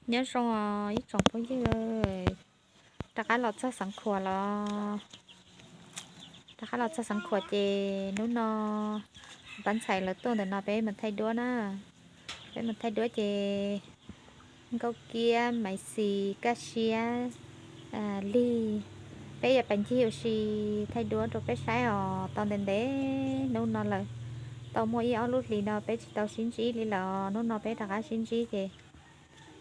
Nyob zoo os ib tsoom phooj ywg, rov qab los txog Xeev Khuam los, rov qab los txog Xeev Khuam ces hnub no Pab Ntxhais lawv tuaj ntawm no peb mus thaij duab na. Peb mus thaij duab ces Nkauj Kiab, Maiv Xis, Kaj Siab, Lig, peb yuav pais ncig ua si thaij duab rau peb saib os. Tau ntev ntev hnub no lawm, tau muaj ib ob lub hlis no peb tsis tau sib ntsib li lawm os. Hnub no peb rov qab sib ntsib ces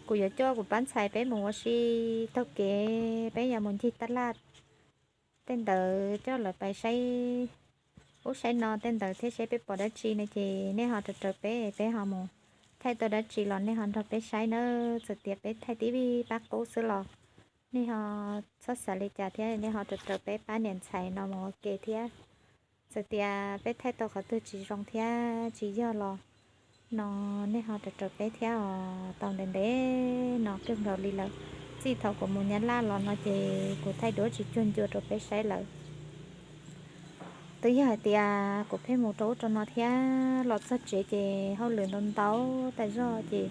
kuv yuav coj kuv Pab Ntxhais peb mus ua si taug kev, peb yuav mus ncig taj laj tej ntawd coj lawv pais saib ub saib no tej ntawd thiab seb peb pom dab tsi no ces nej ho raws raws peb, peb ho mus thaij tau dab tsi los nej ho nrog peb saib na. Txawm tias peb thaij tib pab qub xwb los nej ho txhob xav li cas thiab, nej ho raws raws peb pab niam ntxhais no mus ua ke thiab. Txawm tias peb thaij tau qhov twg tsis zoo thiab tsis yog los no nej ho raws raws peb thiab os. Tau ntev ntev no kawg nkaus li lawm, txij thaum kuv mus Nyab Laj los no ces kuv thaij duab tsis cuag ncua rau peb saib lawm. Twb yog hais tias kuv pheej mus rau ub rau no thiab los txog tsev ces hauj lwm ntau ntau tas zog ces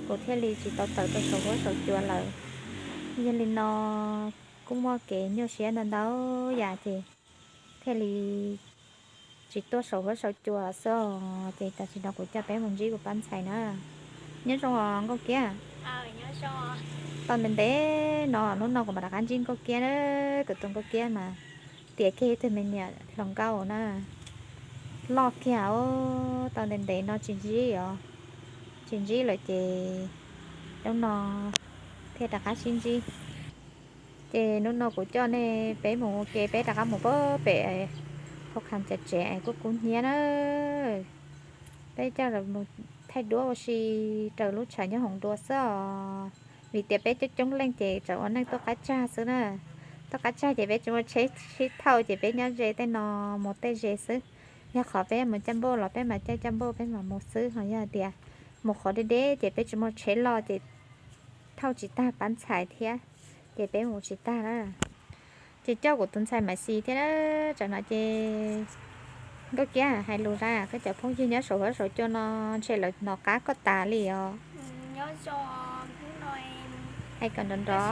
kuv thiaj li tsis tau tawm rau saum huab saum cua lawm. Yog li no kuj muaj kev nyuaj siab ntau ntau yam ces thiaj li tsis tuaj saum huab saum cua xwb os. Ces tam sim no kuv coj peb mus ntsib kuv Pab Ntxhais na. Nyob zoo os Nkauj Kiab. Tau ntev ntev no hnub no kuv mam rov qab ntsib Nkauj Kiab na. Kuv tus Nkauj Kiab mas tiav kiag ib tug me nyuam hluas nkauj na, loj kiag os. Tau ntev ntev no tsis ntsib os, tsis ntsib lawm ces hnub no thiaj rov qab sib ntsib. Ces hnub no kuv coj nej peb mus ua ke, peb rov qab mus pem hauv qhov cov tsev es kuj kub hnyiab na. Peb coj mus thaij duab ua si raws lub tshav nyob hoom dua xwb os. Vim tias peb coob coob leej ces tseem ua neej tuaj qab tsag xwb na. Tuaj qab tsag ces peb tsis muaj tsheb sib thauj ces peb nyob ze tej no mus tej ze xwb. Yog qhov peb mus caj npauj los peb mam caij caj npauj peb mam mus xwb, ho yog tias mus qhov deb deb ces peb tsis muaj tsheb loj ces thauj tsis tag Pab Ntxhais thiab, ces peb mus tsis tag na. Ces coj kuv tus ntxhais Maiv Xis thiab na. Tsam no ces Nkauj Kiab hais lus rau koj cov phooj ywg nyob saum huab saum cua no, ntshe lawv hnov qab koj tas li os. Hais kom nrov nrov.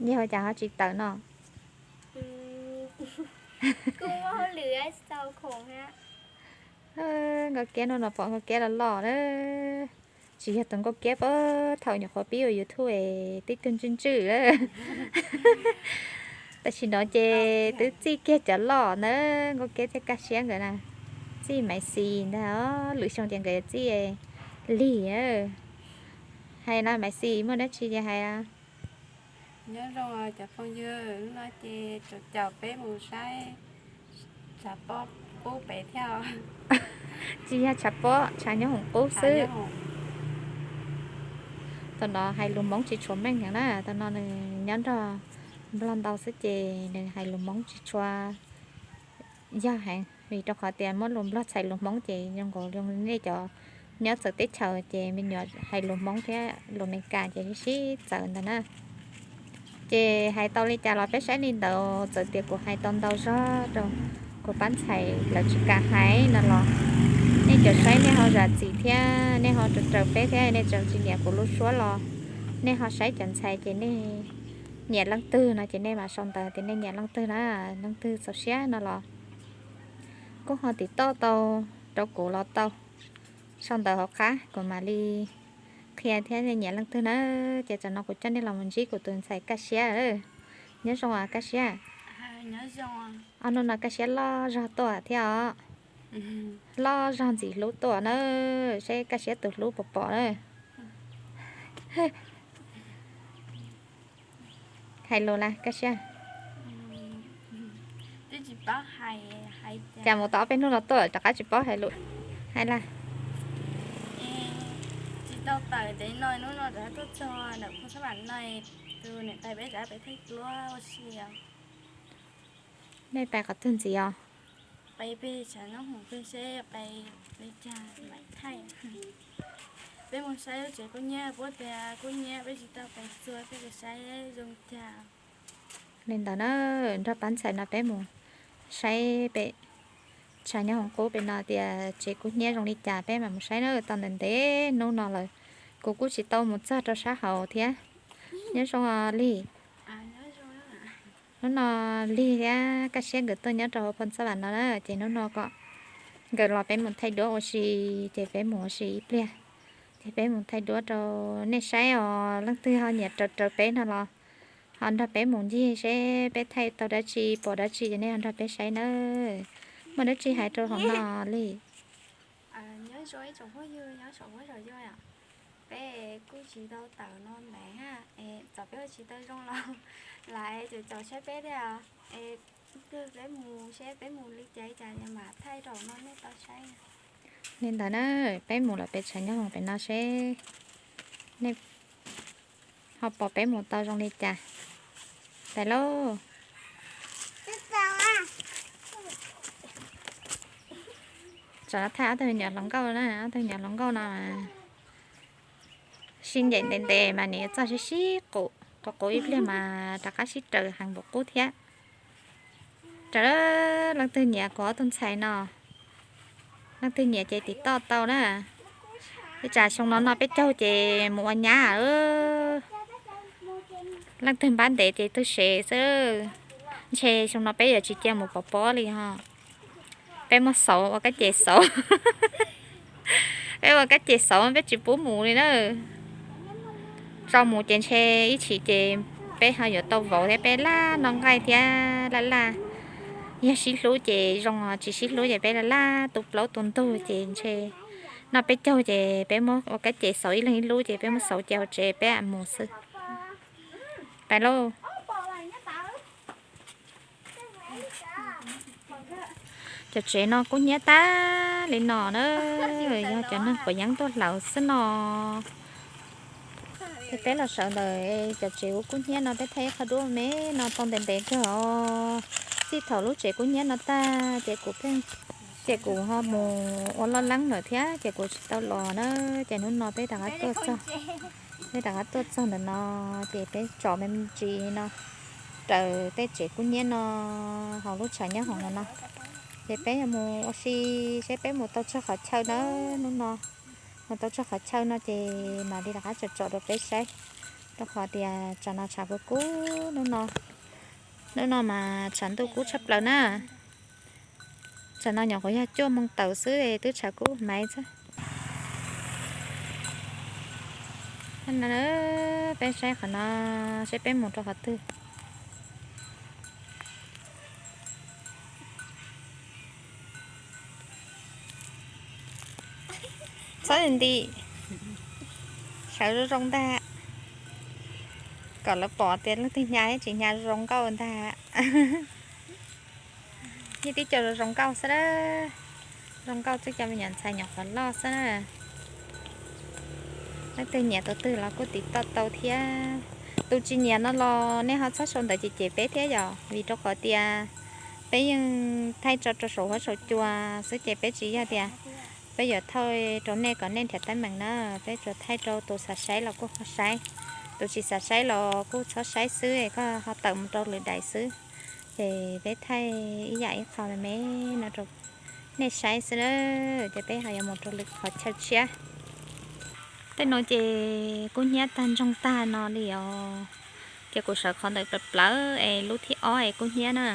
Yog ua cas ho tsis tawm no? Nkauj Kiab no no pom Nkauj Kiab los loj na. Tsis yog tus Nkauj Kiab puag thaum nyuam qhuav pib ua YouTube es tib tug ntswj ntswj. Tam sim no ces twb txij kiag cov loj na, Nkauj Kiab thiab Kaj Siab nkawd na. Txij Maiv Xis ntag, lwm xyoo ces nkawd yuav txij Lig. Hais no Maiv Xis muaj dab tsi ces hais. Nyob zoo cov phooj ywg, hnub no ces caum peb mus saib tshav pob qub pem thiab. Tsis yog tshav pob, tshav nyob hoom qub xwb. Tam no hais lus Hmoob tsis tshua meej heev na, tam no nws nyob nrog Nplog ntau xwb ces nws hais lus Hmoob tsis tshua yog heev, vim rau qhov tias muab lus Nplog txhais lus Hmoob ces zoo nkaus li nej cov nyob txawv teb chaws ces me nyuam hais lus Hmoob thiab lus Amelikas ces sib txawv ntawd na. Ces hais tau li cas los peb saib li ntawd, txawm tias kuv hais tau ntau zog rau kuv pab ntxhais lawv tsis kam hais no los nej cov saib nej ho zam txim thiab nej ho raws raws peb thiab nej tseem tsis nyiam kuv lub suab los nej ho saib cov ntxhais ces nej nyiam leej twg no ces nej mam sau ntawv tias nej nyiam leej twg na, leej twg txaus siab no los kuj ho tim toj tau rau kuv los tau. Sau ntawv hauv qab kuv mam li qhia thiab nej nyiam leej twg na. Ces tsam no kuv coj nej los mus ntsib kuv tus ntxhais Kaj Siab. Nyob zoo Kaj Siab. Ob hnub no Kaj Siab loj zog tuaj thiab os. Loj zog ntxim hlub tuaj na, seb Kaj Siab tus hlub puas pom na. Hais lus las Kaj Siab. Cas mus tau ob peb hnub no tuaj rov qab tsis paub hais lus. Hais las. Nej pais qhov twg ntxiv os? Li ntawd na, nrog pab ntxhais no peb mus saib pem Tshaj nyob hoom qub pem no tias tsev kub hnyiab zoo li cas peb mam mus saib na, tau ntev ntev hnub no lawm kuv kuj tsis tau mus txog rau sab hauv thiab. Nyob zoo Lig. Hnub no Lig thiab Kaj Siab nkawd tuaj nyob rau hauv phoo txaj vam no na, ces hnub no kom nkawd los peb mus thaij duab ua si, ces peb mus ua si ib pliag, ces peb mus thaij duab rau nej saib os. Leej twg ho nyiam raws raws peb no los ho nrog peb mus ncig seb peb thaij tau dab tsi pom dab tsi ces nej ho nrog peb saib nawb. Muaj dab tsi hais rau hauv no Lig? Nyob zoo ib tsoom phooj ywg nyob saum huab saum cua, peb kuj tsis tau tawm no ntawd, txawm peb ua tsis tau zoo los lawv caum caum saib peb thiab. Es twg peb mus seb peb mus li cas li cas mam thaij rau nej tau saib. Li ntawd na, peb mus los peb tshaj nyob hoom pem no seb nej ho pom peb mus tau zoo li cas. Pais lauj. Tsam no thaij ob tug nyuam hluas nkauj na, ob tug nyuam hluas nkauj no mas sib ncaim ntev ntev mas nws yuav txawj sib sib qus, qus qus ib pliag mas rov qab sib raws heev npaum qub thiab. Raws, leej twg nyiam kuv ob tug ntxhais no, leej twg nyiam ces tim toj tau na. Ib tsam xyoo no noj peb caug ces mus ua nyab. Leej twg npab ntev ces twb sev xwb. Ntshe xyoo no peb yuav tsis cia mus pov pob li ho. Peb muab xauv ua kab ces xauv. Peb ua kab ces xauv peb tsis pub mus li na. Tso mus ces ntshe ib chim ces peb ho yuav tau vauv thiab peb laj noj nqaij thiab laj laj. Yog sib hlub ces zoo, tsis sib hlub ces peb laj laj tu plaub tu ntug ces ntshe noj peb caug ces peb muab ua kab ces xauv ib leeg ib lub ces peb muab xauv ces hauv tsev peb mus xwb. Pais lauj. Cov tsev no kub hnyiab tag li no na, yog cov neeg quav yeeb tuaj hlawv xwb no. Ces peb los sawv ntawm cov tsev ub kub hnyiab no peb thaij ib qho duab me no tau ntev ntev kawg os. Txij thaum lub tsev kub hnyiab no tag ces kuv pheej, ces kuv ho mus ua loj leeb lawm thiab ces kuv tsis tau los na. Ces hnub no peb rov qab tuaj txog, peb rov qab tuaj txog ntawm no ces peb tso me ntsis no raws tej tsev kub hnyiab no hauv lub tshav nyob hauv no no. Ces peb yuav mus ua si seb peb mus tau txog qhov chaw na. Hnub no mus tau txog qhov chaw no ces mam li rov qab tsom tsom rau peb saib, rau qhov tias tsam no tshav kub kub hnub no, hnub no mas tshav ntuj kub tshaj plaws na. Tsam no nyuam qhuav yog cuaj moo tawm xwb es twb tshav kub hmaiv xwb. Peb saib qhov no, saib peb mus rau qhov twg. Txhob nti, sawv zoo zoo ntag, kom lawv pom tias leej twg hnyav thiab tsis hnyav zoo nkauj ntag. Yeej tib co zoo nkauj xwb a, zoo nkauj xwb, cov me nyuam ntxhais nyuam qhuav loj xwb na. Leej twg nyiam tus twg los kuj tiv toj tau thiab. Tus tsis nyiam no los nej ho txhob sau ntawv cem cem peb thiab yom, vim rau qhov tias peb yeej thaij tso rau saum huab saum cua xwb ces peb tsis yog tias peb yuav thaij rau nej kom nej nrhiav teeb meem na, peb tsuas thaij rau tus xav saib los kuj ho saib, tus tsis xav saib los kuj txhob saib xwb, koj ho tawm mus rau lwm daim xwb. Ces peb thaij ib yam ib qho me me no rau nej saib xwb na, ces peb ho yuav mus rau lwm qhov chaw tshiab. Tej no ces kub hnyiab tag ntsoog tag no li os. Ces kuv sawv qhov ntawd plawv plawv es lub thib ob es kub hnyiab na.